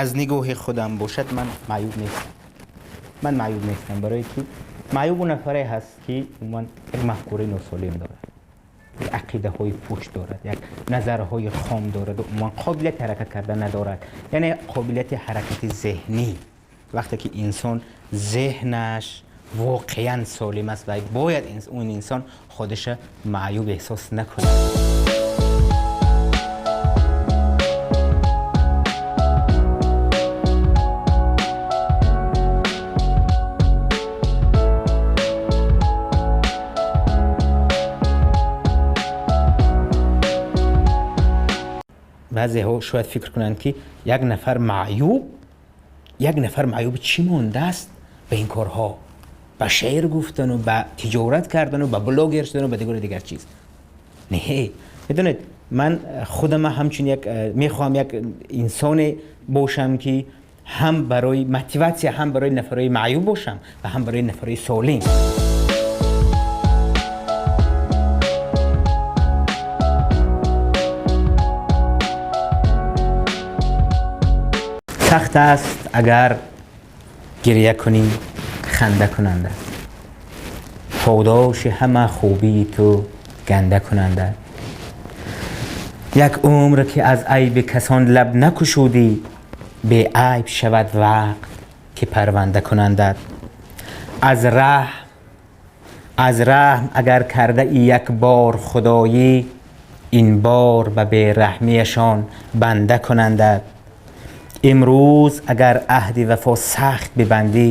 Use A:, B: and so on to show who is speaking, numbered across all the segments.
A: Аз нигоҳи худам бошад, ман маъюб нестам. Ман маъюб нестам, барое ки маъюб он нафаре ҳаст, ки умуман як мафкураи носолим дорад, як ақидаҳои пуч дорад, як назарҳои хом дорад, умуман қобилияти ҳаракат кардан надорад, яъне қобилияти ҳаракати зеҳнӣ. Вақте ки инсон зеҳнаш воқеан солим аст ва бояд он инсон худашро маъюб эҳсос накунад. Баъзеҳо шояд фикр кунанд, ки як нафар маъюб, як нафар маъюб чӣ мондааст ба ин корҳо, ба шеър гуфтану ба тиҷорат кардану ба блогер шудану ба дигару дигар чиз. Не, медонед, ман худама ҳамчун як мехоҳам як инсоне бошам, ки ҳам барои мотиватсия, ҳам барои нафарҳои маъюб бошам ва ҳам барои нафарҳои солим. Сахт аст агар гиря кунӣ, ханда кунанда, подоши ҳама хубии ту ганда кунанда. Як умр ки аз айби касон лаб накушудӣ, беайб шавад вақт ки парванда кунандат. Аз раҳм агар кардаи як бор худоӣ, ин бор ба бераҳмиашон банда кунандат. Имрӯз агар аҳди вафо сахт бибандӣ,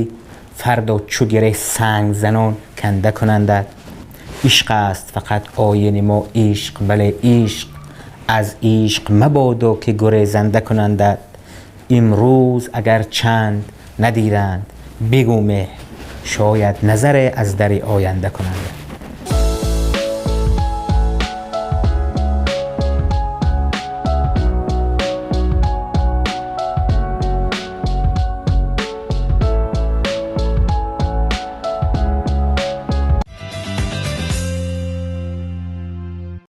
A: фардо чу гиреҳ сангзанон канда кунандат. Ишқ аст фақат оини мо, ишқ, бале ишқ, аз ишқ мабодо ки гурезанда кунандат. Имрӯз агар чанд надиданд, бигӯ меҳр, шояд назаре аз дари оянда кунандат.